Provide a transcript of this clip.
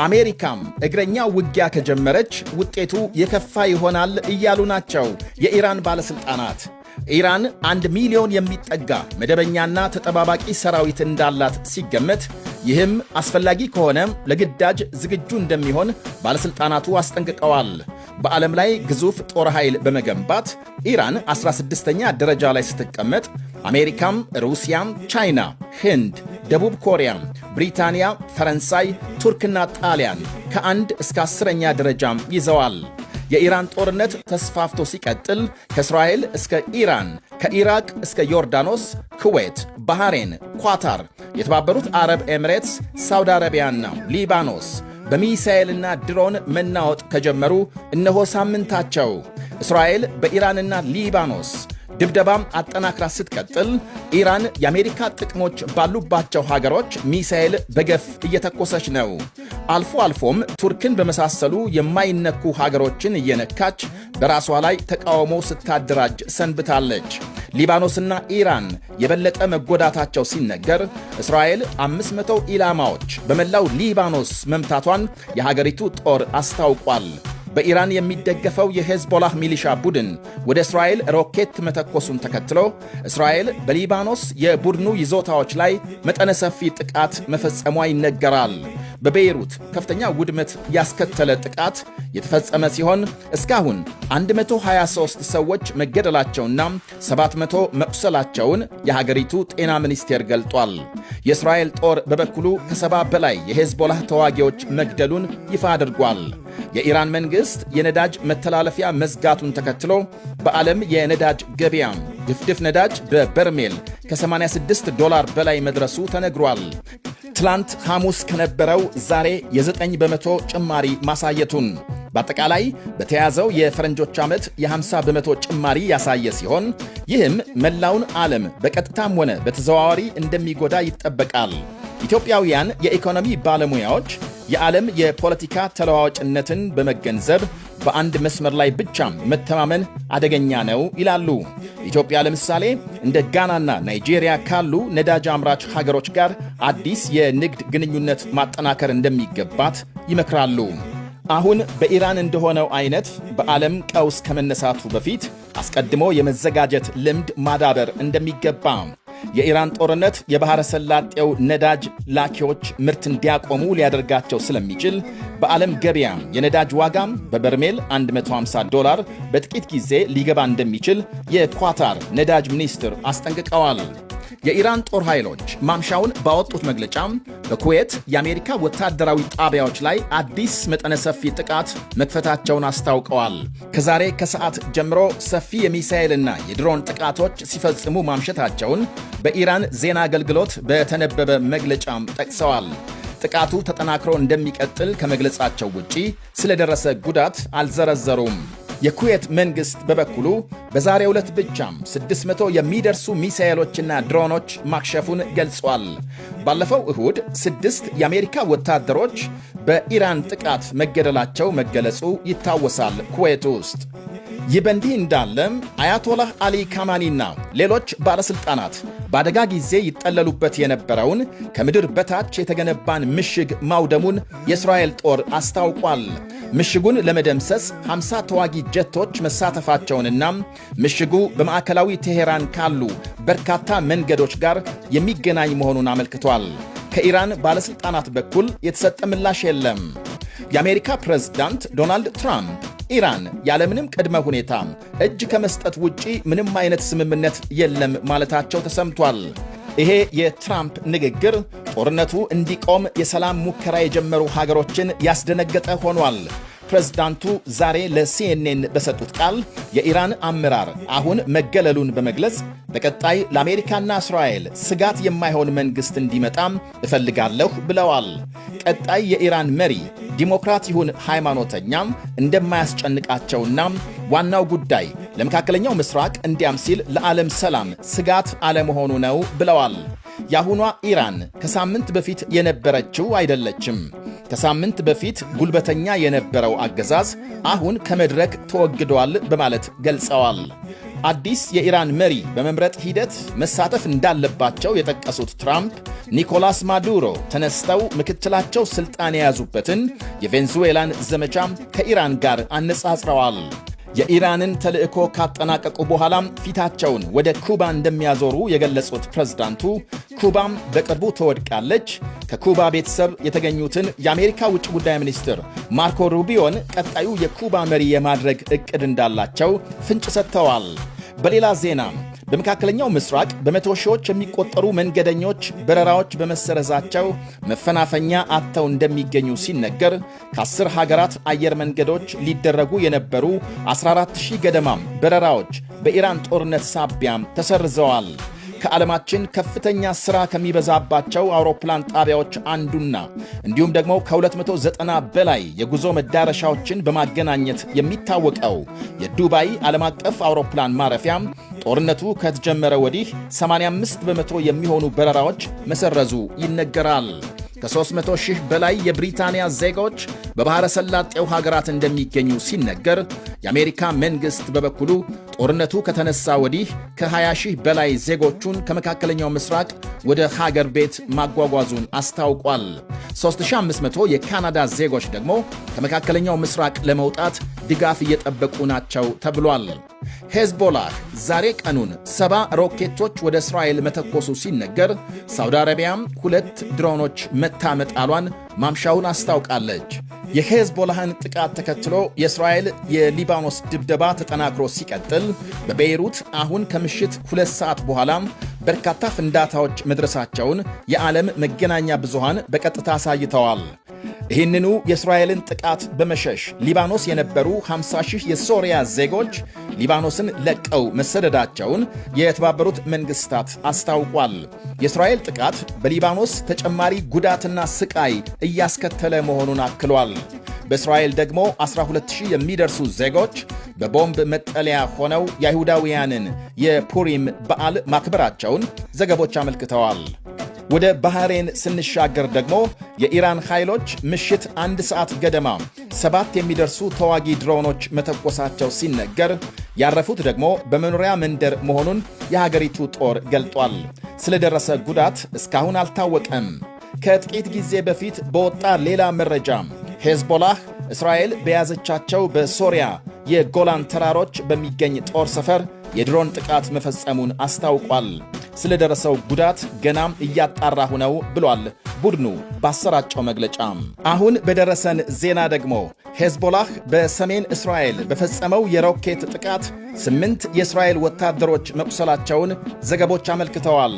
አሜሪካም እግረኛ ውጊያ ከጀመረች ውጤቱ የከፋ ይሆናል እያሉ ናቸው የኢራን ባለሥልጣናት። ኢራን 1 ሚሊዮን የሚጠጋ መደበኛና ተጠባባቂ ሰራዊት እንዳላት ሲገመት፣ ይህም አስፈላጊ ከሆነ ለግዳጅ ዝግጁ እንደሚሆን ባለሥልጣናቱ አስጠንቅቀዋል። በዓለም ላይ ግዙፍ ጦር ኃይል በመገንባት ኢራን 16ኛ ደረጃ ላይ ስትቀመጥ፣ አሜሪካም፣ ሩሲያም፣ ቻይና፣ ህንድ፣ ደቡብ ኮሪያ፣ ብሪታንያ፣ ፈረንሳይ፣ ቱርክና ጣሊያን ከ1 እስከ 10ኛ ደረጃም ይዘዋል። የኢራን ጦርነት ተስፋፍቶ ሲቀጥል ከእስራኤል እስከ ኢራን፣ ከኢራቅ እስከ ዮርዳኖስ፣ ኩዌት፣ ባህሬን፣ ኳታር፣ የተባበሩት አረብ ኤሚሬትስ፣ ሳውዲ አረቢያና ሊባኖስ በሚሳኤልና ድሮን መናወጥ ከጀመሩ እነሆ ሳምንታቸው። እስራኤል በኢራንና ሊባኖስ ድብደባም አጠናክራ ስትቀጥል፣ ኢራን የአሜሪካ ጥቅሞች ባሉባቸው ሀገሮች ሚሳኤል በገፍ እየተኮሰች ነው። አልፎ አልፎም ቱርክን በመሳሰሉ የማይነኩ ሀገሮችን እየነካች በራሷ ላይ ተቃውሞ ስታደራጅ ሰንብታለች። ሊባኖስና ኢራን የበለጠ መጎዳታቸው ሲነገር፣ እስራኤል 500 ኢላማዎች በመላው ሊባኖስ መምታቷን የሀገሪቱ ጦር አስታውቋል። በኢራን የሚደገፈው የሄዝቦላህ ሚሊሻ ቡድን ወደ እስራኤል ሮኬት መተኮሱን ተከትሎ እስራኤል በሊባኖስ የቡድኑ ይዞታዎች ላይ መጠነ ሰፊ ጥቃት መፈጸሟ ይነገራል። በቤይሩት ከፍተኛ ውድመት ያስከተለ ጥቃት የተፈጸመ ሲሆን፣ እስካሁን 123 ሰዎች መገደላቸውና 700 መቁሰላቸውን የሀገሪቱ ጤና ሚኒስቴር ገልጧል። የእስራኤል ጦር በበኩሉ ከ70 በላይ የሄዝቦላህ ተዋጊዎች መግደሉን ይፋ አድርጓል። የኢራን መንግሥት የነዳጅ መተላለፊያ መዝጋቱን ተከትሎ በዓለም የነዳጅ ገበያ ድፍድፍ ነዳጅ በበርሜል ከ86 ዶላር በላይ መድረሱ ተነግሯል። ትላንት ሐሙስ ከነበረው ዛሬ የ9% ጭማሪ ማሳየቱን፣ በአጠቃላይ በተያዘው የፈረንጆች ዓመት የ50% ጭማሪ ያሳየ ሲሆን፣ ይህም መላውን ዓለም በቀጥታም ሆነ በተዘዋዋሪ እንደሚጎዳ ይጠበቃል። ኢትዮጵያውያን የኢኮኖሚ ባለሙያዎች የዓለም የፖለቲካ ተለዋዋጭነትን በመገንዘብ በአንድ መስመር ላይ ብቻ መተማመን አደገኛ ነው ይላሉ። ኢትዮጵያ ለምሳሌ እንደ ጋናና ናይጄሪያ ካሉ ነዳጅ አምራች ሀገሮች ጋር አዲስ የንግድ ግንኙነት ማጠናከር እንደሚገባት ይመክራሉ። አሁን በኢራን እንደሆነው አይነት በዓለም ቀውስ ከመነሳቱ በፊት አስቀድሞ የመዘጋጀት ልምድ ማዳበር እንደሚገባ፣ የኢራን ጦርነት የባሕረ ሰላጤው ነዳጅ ላኪዎች ምርት እንዲያቆሙ ሊያደርጋቸው ስለሚችል፣ በዓለም ገበያ የነዳጅ ዋጋም በበርሜል 150 ዶላር በጥቂት ጊዜ ሊገባ እንደሚችል የኳታር ነዳጅ ሚኒስትር አስጠንቅቀዋል። የኢራን ጦር ኃይሎች ማምሻውን ባወጡት መግለጫ በኩዌት የአሜሪካ ወታደራዊ ጣቢያዎች ላይ አዲስ መጠነ ሰፊ ጥቃት መክፈታቸውን አስታውቀዋል። ከዛሬ ከሰዓት ጀምሮ ሰፊ የሚሳኤልና የድሮን ጥቃቶች ሲፈጽሙ ማምሸታቸውን በኢራን ዜና አገልግሎት በተነበበ መግለጫም ጠቅሰዋል። ጥቃቱ ተጠናክሮ እንደሚቀጥል ከመግለጻቸው ውጪ ስለደረሰ ጉዳት አልዘረዘሩም። የኩዌት መንግሥት በበኩሉ በዛሬው ዕለት ብቻም 600 የሚደርሱ ሚሳኤሎችና ድሮኖች ማክሸፉን ገልጿል። ባለፈው እሁድ ስድስት የአሜሪካ ወታደሮች በኢራን ጥቃት መገደላቸው መገለጹ ይታወሳል ኩዌት ውስጥ። ይህ በእንዲህ እንዳለም አያቶላህ አሊ ካማኒና ሌሎች ባለሥልጣናት በአደጋ ጊዜ ይጠለሉበት የነበረውን ከምድር በታች የተገነባን ምሽግ ማውደሙን የእስራኤል ጦር አስታውቋል። ምሽጉን ለመደምሰስ 50 ተዋጊ ጀቶች መሳተፋቸውንና ምሽጉ በማዕከላዊ ቴሄራን ካሉ በርካታ መንገዶች ጋር የሚገናኝ መሆኑን አመልክቷል። ከኢራን ባለሥልጣናት በኩል የተሰጠ ምላሽ የለም። የአሜሪካ ፕሬዝዳንት ዶናልድ ትራምፕ ኢራን ያለምንም ቅድመ ሁኔታ እጅ ከመስጠት ውጪ ምንም አይነት ስምምነት የለም ማለታቸው ተሰምቷል። ይሄ የትራምፕ ንግግር ጦርነቱ እንዲቆም የሰላም ሙከራ የጀመሩ ሀገሮችን ያስደነገጠ ሆኗል። ፕሬዝዳንቱ ዛሬ ለሲኤንኤን በሰጡት ቃል የኢራን አመራር አሁን መገለሉን በመግለጽ፣ በቀጣይ ለአሜሪካና እስራኤል ስጋት የማይሆን መንግሥት እንዲመጣም እፈልጋለሁ ብለዋል። ቀጣይ የኢራን መሪ ዲሞክራት ይሁን ሃይማኖተኛም እንደማያስጨንቃቸውና ዋናው ጉዳይ ለመካከለኛው ምስራቅ እንዲያም ሲል ለዓለም ሰላም ስጋት አለመሆኑ ነው ብለዋል። የአሁኗ ኢራን ከሳምንት በፊት የነበረችው አይደለችም። ከሳምንት በፊት ጉልበተኛ የነበረው አገዛዝ አሁን ከመድረክ ተወግዷል በማለት ገልጸዋል። አዲስ የኢራን መሪ በመምረጥ ሂደት መሳተፍ እንዳለባቸው የጠቀሱት ትራምፕ ኒኮላስ ማዱሮ ተነስተው ምክትላቸው ስልጣን የያዙበትን የቬንዙዌላን ዘመቻ ከኢራን ጋር አነጻጽረዋል። የኢራንን ተልዕኮ ካጠናቀቁ በኋላም ፊታቸውን ወደ ኩባ እንደሚያዞሩ የገለጹት ፕሬዝዳንቱ ኩባም በቅርቡ ትወድቃለች፣ ከኩባ ቤተሰብ የተገኙትን የአሜሪካ ውጭ ጉዳይ ሚኒስትር ማርኮ ሩቢዮን ቀጣዩ የኩባ መሪ የማድረግ ዕቅድ እንዳላቸው ፍንጭ ሰጥተዋል። በሌላ ዜና በመካከለኛው ምስራቅ በመቶ ሺዎች የሚቆጠሩ መንገደኞች በረራዎች በመሰረዛቸው መፈናፈኛ አጥተው እንደሚገኙ ሲነገር ከ10 ሀገራት አየር መንገዶች ሊደረጉ የነበሩ 14,000 ገደማም በረራዎች በኢራን ጦርነት ሳቢያም ተሰርዘዋል። ከዓለማችን ከፍተኛ ሥራ ከሚበዛባቸው አውሮፕላን ጣቢያዎች አንዱና እንዲሁም ደግሞ ከ290 በላይ የጉዞ መዳረሻዎችን በማገናኘት የሚታወቀው የዱባይ ዓለም አቀፍ አውሮፕላን ማረፊያ ጦርነቱ ከተጀመረ ወዲህ 85% የሚሆኑ በረራዎች መሰረዙ ይነገራል። ከ300 ሺህ በላይ የብሪታንያ ዜጎች በባሕረ ሰላጤው ሀገራት እንደሚገኙ ሲነገር፣ የአሜሪካ መንግሥት በበኩሉ ጦርነቱ ከተነሳ ወዲህ ከ20 ሺህ በላይ ዜጎቹን ከመካከለኛው ምስራቅ ወደ ሀገር ቤት ማጓጓዙን አስታውቋል። 3500 የካናዳ ዜጎች ደግሞ ከመካከለኛው ምስራቅ ለመውጣት ድጋፍ እየጠበቁ ናቸው ተብሏል። ሄዝቦላህ ዛሬ ቀኑን 70 ሮኬቶች ወደ እስራኤል መተኮሱ ሲነገር፣ ሳውዲ አረቢያም 2 ድሮኖች መታ መጣሏን ማምሻውን አስታውቃለች። የሄዝቦላህን ጥቃት ተከትሎ የእስራኤል የሊባኖስ ድብደባ ተጠናክሮ ሲቀጥል በቤይሩት አሁን ከምሽት 2 ሰዓት በኋላም በርካታ ፍንዳታዎች መድረሳቸውን የዓለም መገናኛ ብዙሃን በቀጥታ አሳይተዋል። ይህንኑ የእስራኤልን ጥቃት በመሸሽ ሊባኖስ የነበሩ 50 ሺህ የሶሪያ ዜጎች ሊባኖስን ለቀው መሰደዳቸውን የተባበሩት መንግስታት አስታውቋል። የእስራኤል ጥቃት በሊባኖስ ተጨማሪ ጉዳትና ስቃይ እያስከተለ መሆኑን አክሏል። በእስራኤል ደግሞ 12,000 የሚደርሱ ዜጎች በቦምብ መጠለያ ሆነው የአይሁዳውያንን የፑሪም በዓል ማክበራቸውን ዘገቦች አመልክተዋል። ወደ ባህሬን ስንሻገር ደግሞ የኢራን ኃይሎች ምሽት 1 ሰዓት ገደማ 7 የሚደርሱ ተዋጊ ድሮኖች መተኮሳቸው ሲነገር ያረፉት ደግሞ በመኖሪያ መንደር መሆኑን የሀገሪቱ ጦር ገልጧል። ስለደረሰ ጉዳት እስካሁን አልታወቀም። ከጥቂት ጊዜ በፊት በወጣ ሌላ መረጃ ሄዝቦላህ እስራኤል በያዘቻቸው በሶሪያ የጎላን ተራሮች በሚገኝ ጦር ሰፈር የድሮን ጥቃት መፈጸሙን አስታውቋል። ስለደረሰው ጉዳት ገናም እያጣራሁ ነው ብሏል ቡድኑ ባሰራጨው መግለጫ። አሁን በደረሰን ዜና ደግሞ ሄዝቦላህ በሰሜን እስራኤል በፈጸመው የሮኬት ጥቃት 8 የእስራኤል ወታደሮች መቁሰላቸውን ዘገቦች አመልክተዋል።